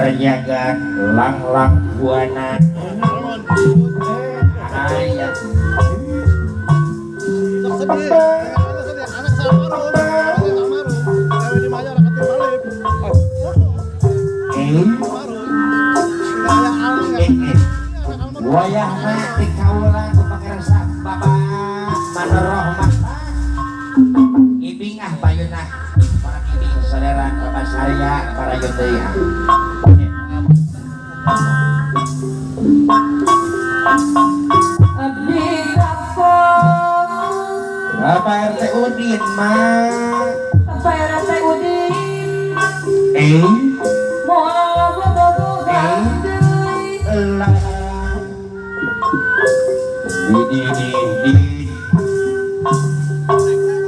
Terjaga langlang buana. Aya. Sok sedih. Sedih. Anak almarhum. Anak almarhum. Gawe di Maya rakyat balik. Oh. Eh, Almarhum. Kayak almarhum. eh, eh. Anak almarhum. Wayahna ti kaula ku pangersa Bapak Mandor Rohmat. Ibing ah payunah para ibing saudara Bapak Sarya para deui ah. Abdi kapok. Bapak RT Udin mah. Bapak RT Udin. Eh, Moal bobogohan deui. Lah. Di di di di.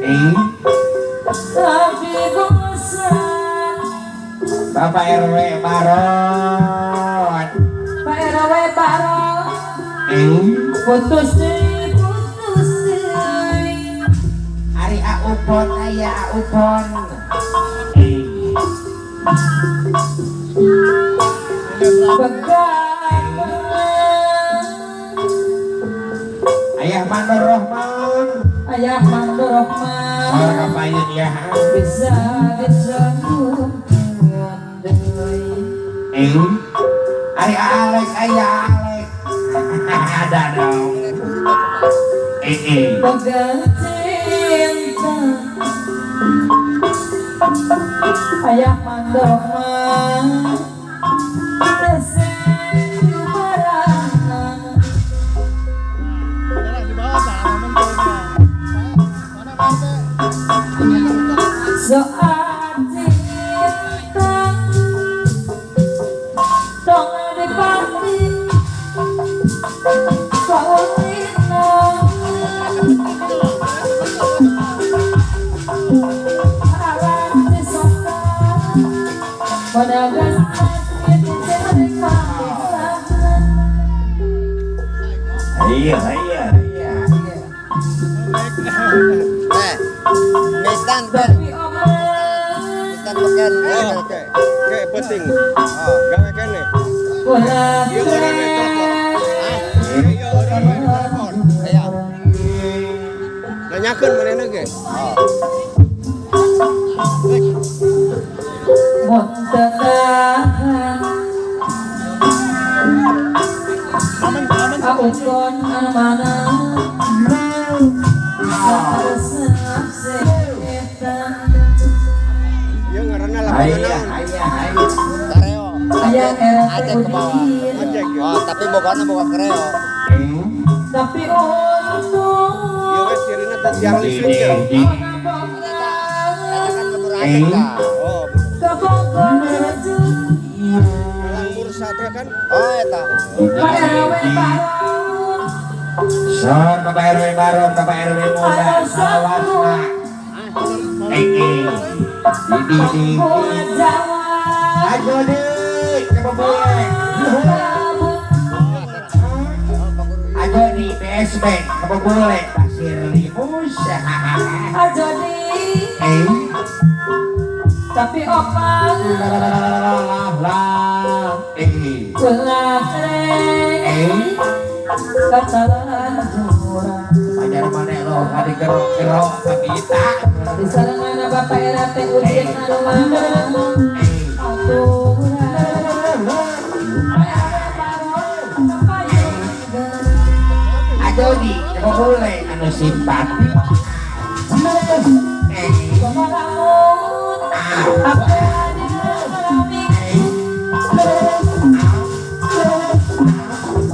Eh, Abdi bosan. Bapak RW Baron. Pak RW Baron. Eh, Putus deui, putus deui. Ari Aupon aya Aupon. Eh, Begat Ayah Mandor Rohman. Ayah Mandor Rohman. Saur kapayun ya. Bisa disambungkeun deui. Eh, Ari Alek aya Alek. Ada dong. Eh, eh. Boga cinta Ayah Mandor Rohman. Resep barangan. Sekarang di bawah nah, momentumnya. Mana Pak RT? Soal cinta tong dipati kaulina. Alam disokan Managas sakit cerita. Iya. Eh, mistan Ben, Tapi omah mistan beken. Oh, oke. Oke, penting. Oh, gawe kene. Ulah. Iya, orang we telepon. Iya, orang we telepon. Iya. Nanyakeun manehna ge. Oh. Mun teu tahan. Aman, aman. Aukon anu mana Saresep setan. Ieu ngaranna lapangan Ayah, naon? ayah, ayah. Kareo. Ayah RT Aceh ke bawah. Udin. Aceh ya. Oh, tapi bogana boga kereo. Eh, Tapi untung Ieu we sirina teh tiang listrik ya. di, di. Eta kan lembur Aceh tah. Oh, Ke Bogor menuju Elang Mursa teh kan. Oh, eta. Pak RW Baron. Son, Bapak RW Baron, Bapak RW Muda, Salawasna. Eh, eh. Di, di, di. Bunga Jawa. Ayo di, kebobole. Ayo di BSB, kebobole. Pasir Limus. Ajo di Eh, Tapi opan la la la la la la la. Eh, Ulah eh. Katalan jurang. Pajar mana lo, hadi gerok-gerok, kabita. Di sarangan Bapak RT Udin anu mana Eh, aturan Pak RW Baron kapayun. Ayo di, kebobole, anu simpati. Eh, Pemalamun apa di eh,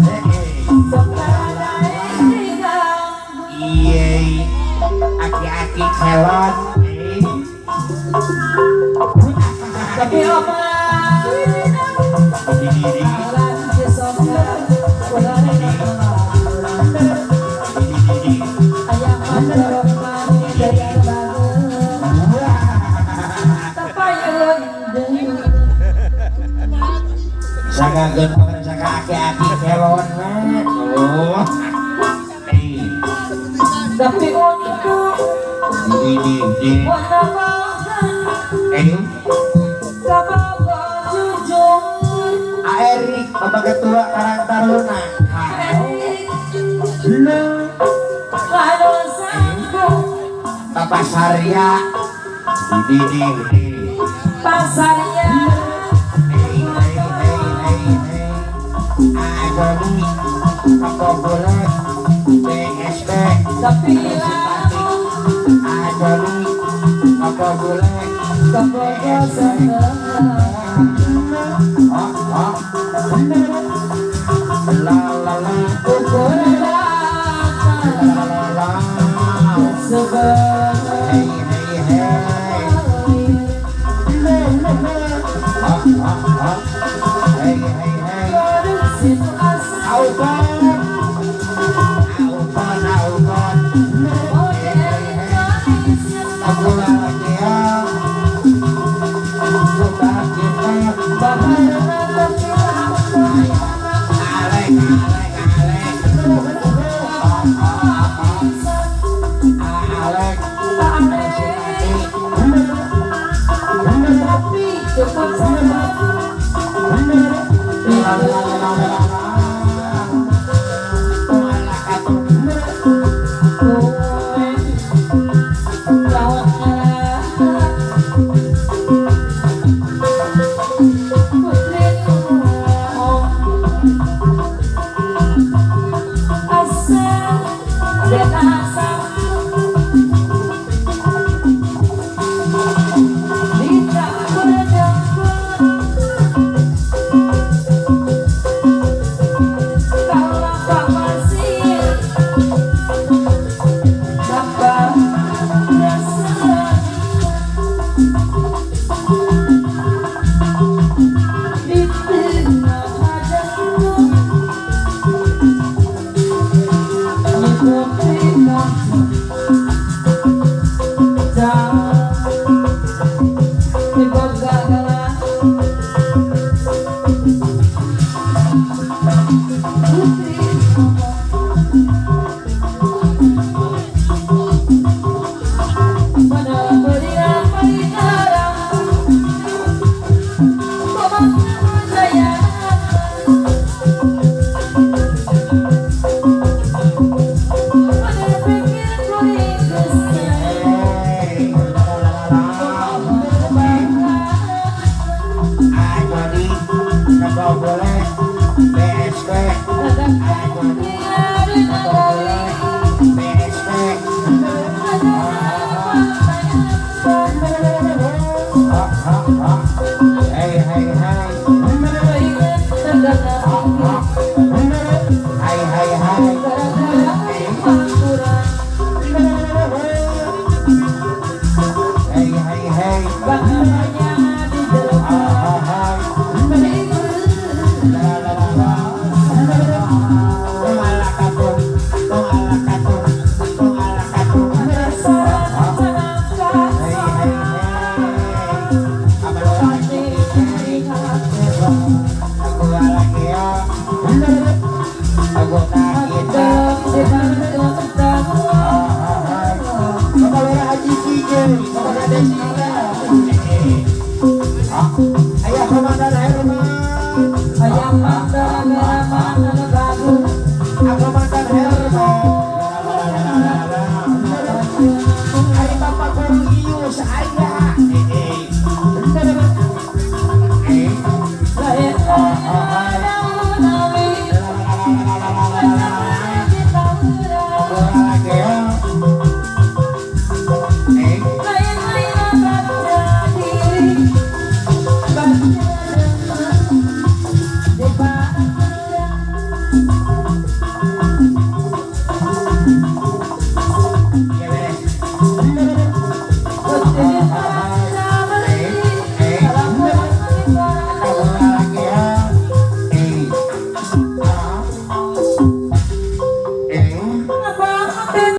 eh, eh. Iya, aki-aki kelon. Eh. Tapi opan Di, di, di, Alan disokan ulah di, di, di. Ayah Mandor Rohman daya banget Tapayun deui. Sakageun pemirsa ka aki-aki kelon mah. Oh. Eh, Tapi untuk di, di, di. Wana bogan Eh, Kabogor jujur. Bapak Ketua Karang Taruna. Bapak Sarya. Di di di. Pasarnya. Hey hey hey hey hey. Ajoni, apa boleh? BSB. Tapi Ajoni, apa boleh? Ah ah. La la la. La la la. Hey hey hey. Ah ah ah. Hey hey hey. Aukon. Aukon aukon. Hey hey hey. Aku lagi ya. Suka kita. Alek alek alek. Ah ah ah. Alek. Tapi cukup sama. La la la la la. Hey, la la la la. Ajoni, apa boleh? BSB. Ajoni, apa boleh? BSB. Ah ah ah. Hey hey hey. Ah ah. Hai hai hai. Hey hey hey. Ah ah ah. La la la la. Tong ala katong, tong ala katong, tong ala katong. Hey hey hey. Abalo lagi Aku lagi ya. Aku tak kita. Ah ah ah. Bapak Lurah Haji Kijeng, Bapak Kades kita. Ah, ayah komandan Herman. Ayam mata